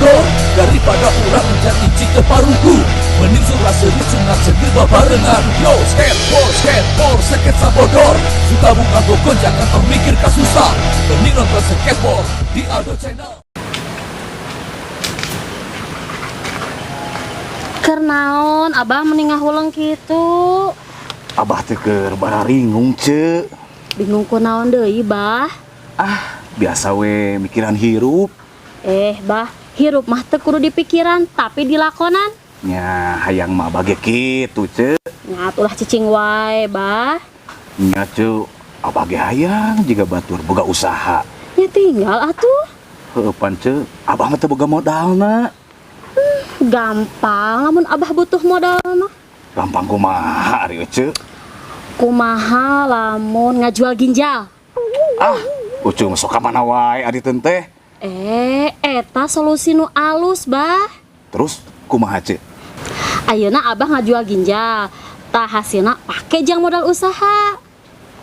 bodor. Daripada urang jadi cike parugu, mending surah seri sunat segir babarengan. Yo, skateboard, skateboard, seket sabodor. Suka buka gogon, jangan tong mikir kasusah. Mending nonton skateboard di Aldo Channel. Keur naon abah meni ngahuleng kitu? Abah teh keur bararingung, Ce. Bingung ku naon deui, Bah? Ah, biasa we mikiran hirup. Eh, Bah, hirup mah teu kudu dipikiran, tapi dilakonan. Nya hayang mah bage kitu, Ce. Nya atulah cicing wae, Bah. Nya, Ce, abah ge hayang jiga batur boga usaha. Nya tinggal atuh. Heueuh pan, Ce, abah mah teu boga modalna. Gampang lamun abah butuh modal mah. Gampang kumaha ari, Ce? Kumaha lamun ngajual ginjal? Ah, Ucu masuk ka mana wae ari teh? Eh, eta solusi nu alus, Bah. Terus kumaha, Ce? Ayeuna abah ngajual ginjal. Tah hasilna pake jang modal usaha.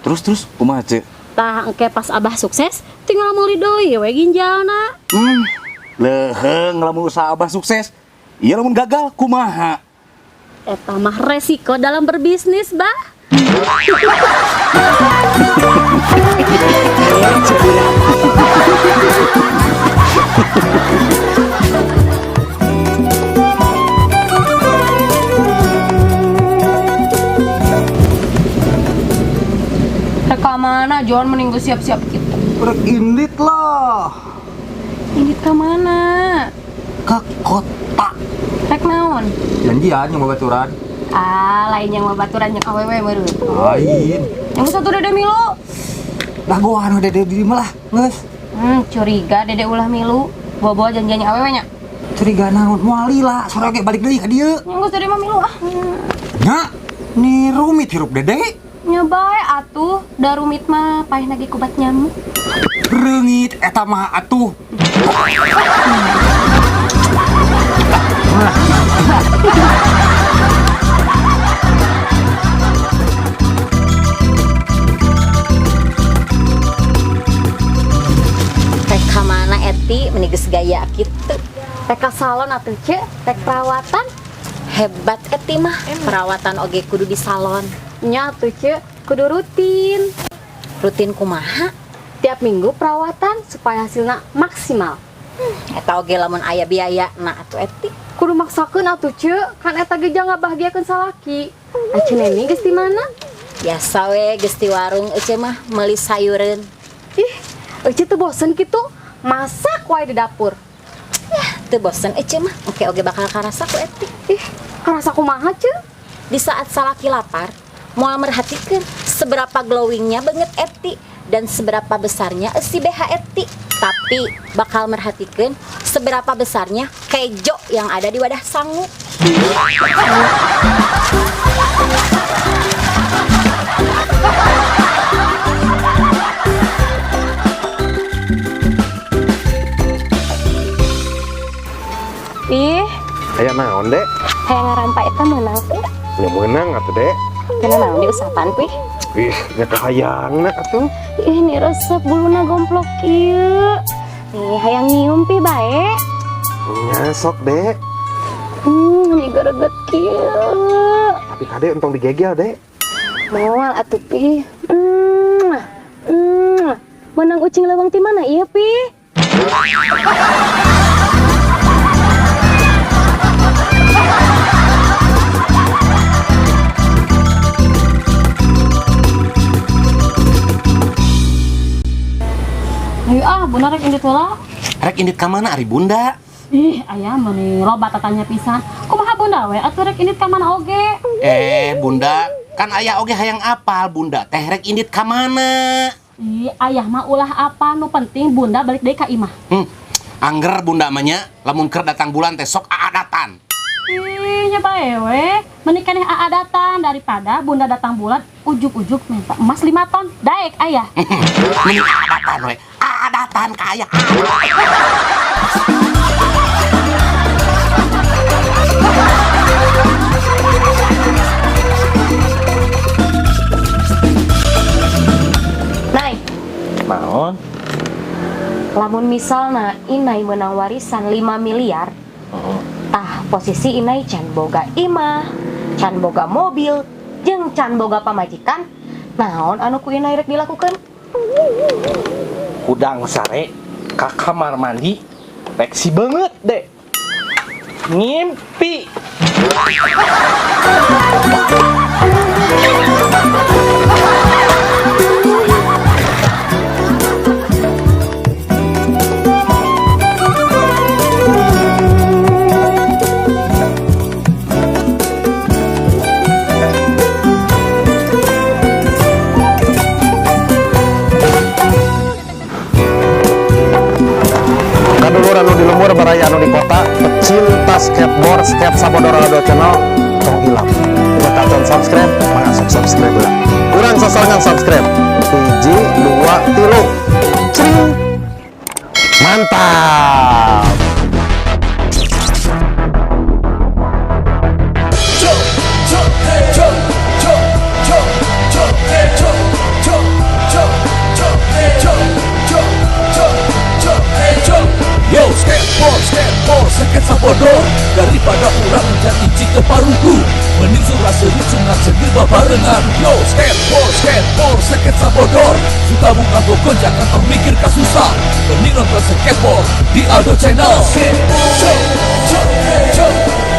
Terus terus kumaha, Ce? Tah engke pas abah sukses, tinggal meuli deui we ginjalna. Leuheung lamun usaha abah sukses. Iya lamun gagal kumaha? Eta mah resiko dalam berbisnis, Bah. Rek ka mana, John, mending gue siap-siap gitu. Rek indit lah. Indit ke mana? Ke kota. Rek naon? Janjian yang babaturan. Ah, lain yang babaturan yang awewe meureun. Lain. Yang satu dede milu. Lah gua anu dede di mah lah, geus. Curiga dede ulah milu. Bawa-bawa janjiannya awewe nya. Curiga naon? Moal lila, sore oge balik deui ka dieu. Yang geus dede mah milu ah. Nya, ni rumit hirup dede. Nya bae atuh, da rumit mah paeh lagi kubat nyamuk. Reungit eta mah atuh. Rek ka mana Eti meni geus gaya kitu? Rek ka salon atuh, Ce, rek perawatan. Hebat Eti mah, perawatan oge kudu di salon. Nya atuh, Ce, kudu rutin. Rutin kumaha? Tiap minggu perawatan supaya hasilnya maksimal. Eta oge lamun aya biaya na atuh Eti. Kudu maksakeun atuh, Ce, kan eta ge jang ngabahagiakeun salaki. Aci Neni geus di mana? Biasa we geus di warung ece mah meuli sayureun. Ih, Ece tuh bosen gitu, masak wae di dapur. Teu bosen ece mah, oke oge bakal karasa ku Eti. Ih, karasa kumaha, Ce? Di saat salaki lapar, moal merhatikeun seberapa glowingnya banget Eti dan seberapa besarnya esi BH Eti. Tapi bakal merhatikeun seberapa besarnya kejo yang ada di wadah sangu. Ih, Aya naon, Dek? Hayang ngarampa eta meunang teh. Nya meunang atuh, Dek. Kana naon diusapan pih? Ih, nya kahayangna atuh. Ih, ini resep buluna gomplok kieu. Nih, hayang nyium pi bae. Nya sok, Dek. Ini gereget kieu. Tapi kade entong digegel, Dek. Moal atuh pi. Menang ucing lewang ti mana ieu pi? Ayo ah, bunda rek indit heula. Rek indit ka mana ari bunda? Ih, aya meuni loba tatanya pisan. Kumaha bunda we atuh rek indit ka mana oge? Eh, bunda, kan ayah oge hayang apal bunda teh rek indit ka mana? Ih, ayah mah ulah apa nu penting bunda balik deui ka imah. Angger bunda mah nya lamun keur datang bulan teh sok aadatan. Ih, nya bae we, meni keneh aadatan daripada bunda datang bulan ujug-ujug minta emas 5 ton. Daek ayah. Meni aadatan we. Aadatan ka ayah. Naik. Naon? Lamun misalna Inai menang warisan 5 miliar, tah posisi Inai can boga imah, can boga mobil, jeung can boga pamajikan, naon anu ku Inai rek dilakukan? Hudang sare ka kamar mandi rek sibeungeut, Dek. Ngimpi. Kadulur anu di lembur, baraya anu di kota, pecinta skateboard, Skate Sabodor Aldo Channel, tong hilap. Buat subscribe, masuk subscribe lah. Kurang sasarangan subscribe. Hiji, dua, tilu. Cring. Mantap. Cho, cho, cho, cho, cho, cho, cho, cho, cho, cho, cho, cho, cho, cho, cho. Yo, skateboard, skateboard, skate sabodor. Daripada urang jadi cita parugu, mending surah seri sunat segir babarengan. Yo, skateboard, skateboard, skate sabodor. Suka buka gonjakan tong mikir kasusah. Mending nonton skateboard di Aldo Channel. Skateboard, cho, cho, cho.